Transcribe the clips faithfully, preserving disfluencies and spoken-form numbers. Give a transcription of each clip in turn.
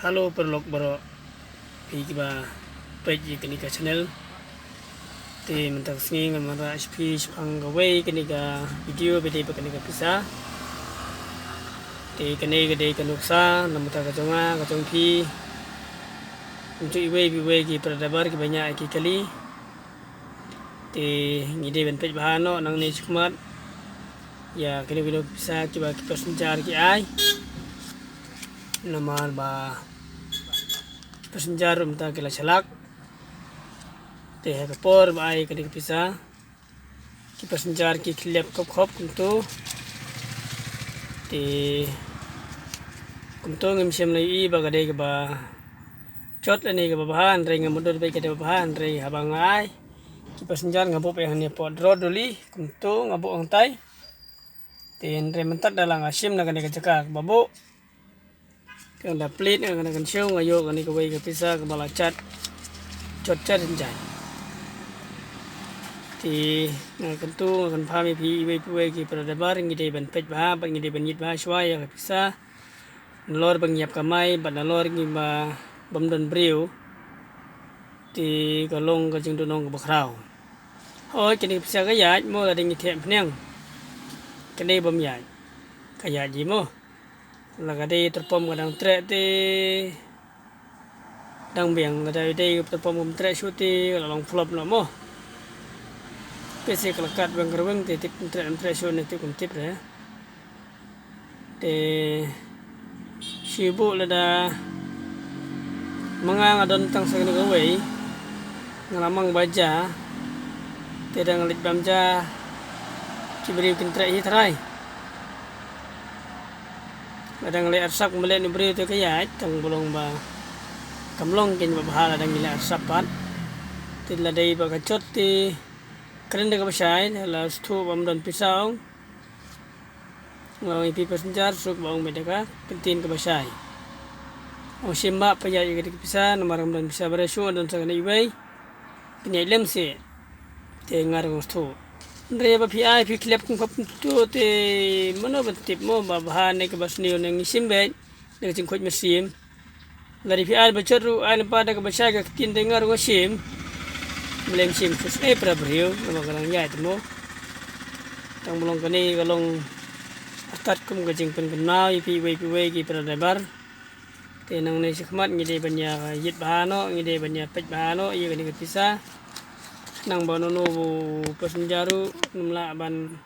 Hello paralok baroh, phi kiba peit ïa kane ka channel. Te mynta ka sngi ngan wanrah sha phi shaphang kawei kane ka video ba dei bad kane ka pisa. Te kane ka dei ka nuksa namar ka jong nga, ka jong phi, jong iwei pa iwei ki para driver kiba ñiah ïa ki kali. Te ngi dei ban peit bha noh nangne shakhmat ïa kino kino ki pisa kiba ki passenger ki ai. Namar ba ki passenger mynta ki la shalak. Te ha ka por ba ai kane ka pisa, ki passenger ki khyllep khop khop kumto. Te kumto ngim shym la ïohi ba ka dei kaba jot lane kaba bha, hynrei ngam mutdur ba ka dei kaba bha, hynrei haba nga ai ki passenger nga buh ïa hangne hapoh drawer trolley, kumto nga buh hangtai. Te hynrei mynta da la nga shim na kane ka jaka kaba buh, ka da plie na kane ka shuh, nga ïoh kane kawei ka pisa kaba la jot, jot jynjar. Te nga kyntu, nga kynpham ïa phi iwei pa iwei ki para driver, ngi dei ban peit bha bad ngi dei ban ïit bha shuwa ïa ka pisa. Nalor ba ngi ïap kamai bad nalor ngi ba, bym don briew, te ka long ka jingdonong kaba khraw. Hooid, kane ka pisa ka ïaid mo, lada ngi theh pynïang. Ka dei bym ïaid, ka ïaid hi mo. La ka dei tyrpom ka dang treh te dang biang, lada dei tyrpom kam treh shuh te ka la long flop noh mo. Pisa ka la kat weng ka rweng te tip treh, treh shuh ne tip kam tip re. Te shu buh lada ma nga nga don tang sa kane kawei, nga la mang ba ja. Te da nga leit bam ja, ki briew kin treh hi tharai. Lada nga leit arsap, nga leit na briew te ka ïaid, tang ba long ba kam long keiñ ba bha lada ngi leit arsap pat. Te lada dei ba ka jot te kren da kaba shai, la sngewthuh bym don pisa ong. Nga ong ïa phi passenger, suk ba ong beit da ka ktien kaba shai. Ong shim ba pynïaid ïa ka pisa, namar ngam don pisa ba re shuh, don sa kane iwei. Pynïaid lem seh. Te nga ruh nga sngewthuh. Hynrei ba phi ai phi khlep kum khop kumto te mano ban tip mo ba bha ne kaba sniew, ne ngi shim beit da ka jingkhuid mynsiem. Lada phi ai ba jot ruh ai lypa da kaba shai, ka ktien te nga ruh nga shim. Blame shim shisha para briew namar ka dang ïaid te mo. Tang ba long kane ka long artat kum ka jingpynkynmaw ïa phi iwei pa iwei ki para driver. Te nangne shakhmat ngi dei ban ïa ïit bha noh, ngi dei ban ïa peit bha noh ïa kane ka pisa. Nang ba uno uno u passenger ruh um lah ban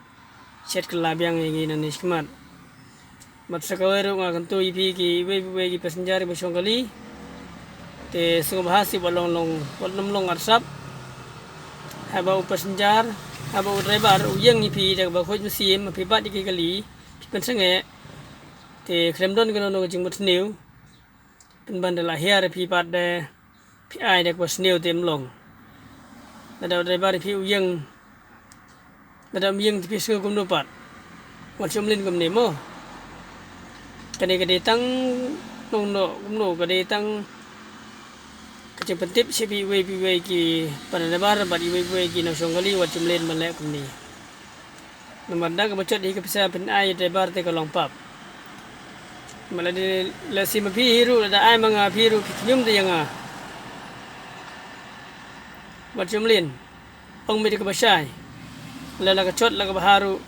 shet kylla biang ïa ngi nangne shakhmat. Bad sa kawei ruh nga kyntu ïa phi ki iwei pa iwei ki passenger ba shong kali. Te sngewbha seh ba long long, wat nym long arsap. Haba u passenger, haba u driver u ïeng ïa phi da kaba khuid mynsiem, phi bat ïa ki kali, phi pynsangeh. Te khlem don kano kano ka jingmut sniew. Pynban da la hiar ïa phi pat de, phi ai da kaba sniew te ym long. Lada u driver ïa phi u ïeng, lada um ïeng te phi sngew kumno pat? Wat shym lin kumne mo. Kane ka dei tang nongno kumno, ka dei tang ka jingpyntip sha phi iwei pa iwei ki para driver bad iwei pa iwei ki nongshong kali, wat shym lin ban leh kumne. Namar da kaba jot hi ka pisa phin ai driver te ka long pap. Namar lada lehse ma phi hi ruh, lada ai ma nga phi ruh, phi khñium te ïa nga. Wat shym lin. Ong beit da kaba shai. La la ka jot la kaba ha ruh,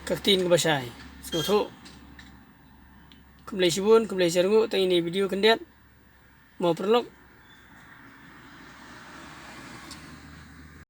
ka ktien kaba shai. Sngewthuh. Khublei shibun, khublei shihajar nguh, tang ine i video khyndiat. Mo paralok,